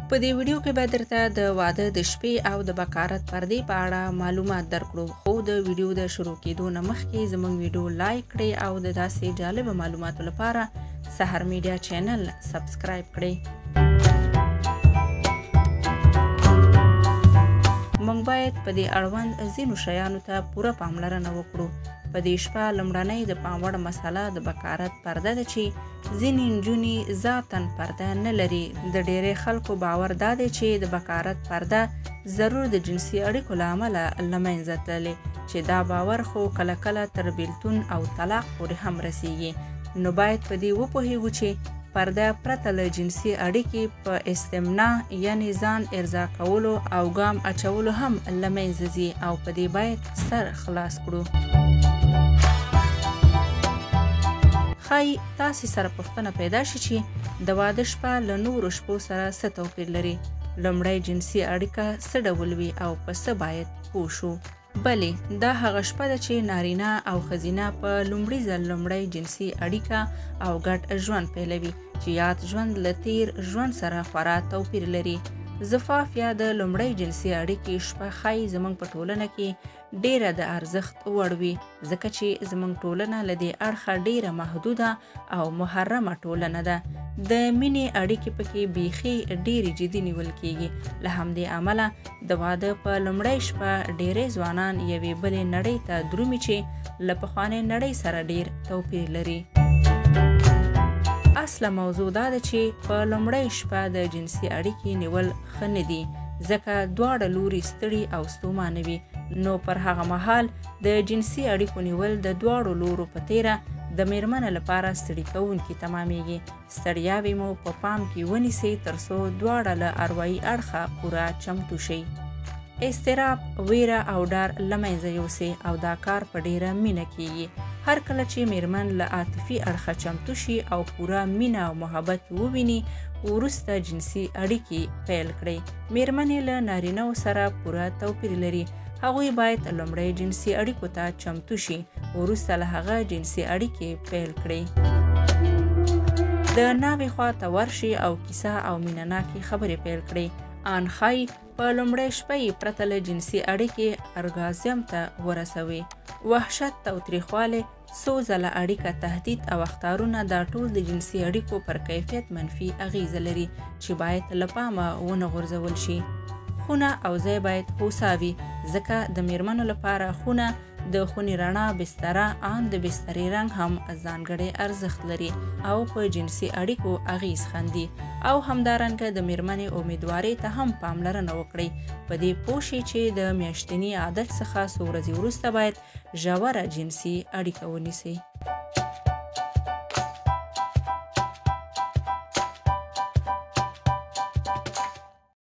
په دې ویډیو کې به درته د واده د شپې او د بکارت پردې په اړه معلومات درکړو. خو د ویډیو د شروع کېدو نه مخکې زموږ ویډیو لایک کړئ او د داسې جالبه معلوماتو لپاره سحر میډیا چینل سبسکرایب کړئ. موږ باید په دې اړوند ځینو شیانو ته پوره پاملرنه وکړو. په دې شپه لومړنۍ د پام وړ مسله د بکارت پرده ده چې ځینې نجونې ذاتاً پرده نه لري. د ډیری خلکو باور دا دی چې د بکارت پرده ضرور د جنسي اړیکو له امله له منځه تللې، چې دا باور خو کله کله تر بیلتون او طلاق پورې هم رسیږي. نو باید په دې وپوهیږو چې پرده پرته له جنسي اړیکې په استمناع یعنی ځان ارضا کولو او ګام اچولو هم له منځه ځي او په دې باید سر خلاص کړو. ښایي تاسې سره پوښتنه پیدا شي چې د واده شپه له نورو شپو سره څه توپیر لري؟ لومړی جنسي اړیکه څه ډول وي او په څه باید پوه شو؟ بلې، دا هغه شپه ده چې نارینه او ښځینه په لومړي ځل لومړی جنسي اړیکه او ګډ ژوند پیلوي، چې یاد ژوند له تیر ژوند سره خورا توپیر لري. زفاف یا د لومړۍ جنسي اړیکې شپه ښایي زموږ په ټولنه کې ډیره د ارزښت وړ وي، ځکه چې زموږ ټولنه له دې اړخه ډیره محدوده او محرمه ټولنه ده. د مینې اړیکې پکې بیخي ډېرې جدي نیول کیږي. له همدې امله د واده په لومړۍ شپه ډیری ځوانان یوې بلې نړۍ ته درومي چې له پخوانۍ نړۍ سره ډیر توپیر لري. اصله موضوع دا ده چې په لومړۍ شپه د جنسي اړیکې نیول ښه نه دي، ځکه دواړه لوري ستړي او ستومانه وي. نو پر هغه مهال د جنسي اړیکو نیول د دواړو لورو په تیره د میرمنې لپاره ستړي کوونکي تمامیږي. ستړیاوې مو په پام کې ونیسئ ترڅو دواړه له اروایي اړخه پوره چمتو شئ. اضطراب، ویره او ډار له منځه یوسئ او دا کار په ډیره مینه کیږي. هر کله چې میرمن له عاطفي اړخه چمتو شي او پوره مینه او محبت وویني، وروسته جنسي اړیکې پیل کړئ. میرمنې له نارینه سره پوره توپیر لري. هغوی باید لومړی جنسي اړیکو ته چمتو شي، وروسته له هغه جنسي اړیکې پیل کړئ. د ناوې خوا ته ورشي او کیسه او مینه ناکې خبرې پیل کړئ. آن ښایي په لومړۍ شپه یې پرته له جنسي اړیکې ارګازم ته ورسوي. وحشت، تاوتریخوالی، څو ځله اړیکه، تهدید او اخطارونه دا ټول د جنسي اړیکو پر کیفیت منفي اغیزه لري چې باید له پامه ونه غورځول شي. خونه او ځای باید هوسا وي، ځکه د میرمنو لپاره خونه، د خونې رڼا، بستره، آن د بسترې رنګ هم ځانګړی ارزښت لري او په جنسي اړیکو اغیز ښندي. او همدارنګه د میرمنې امیدوارۍ ته هم پاملرنه وکړئ. په دې پوه شئ چې د میاشتني عادت څخه څو ورځې وروسته باید ژوره جنسي اړیکه ونیسئ.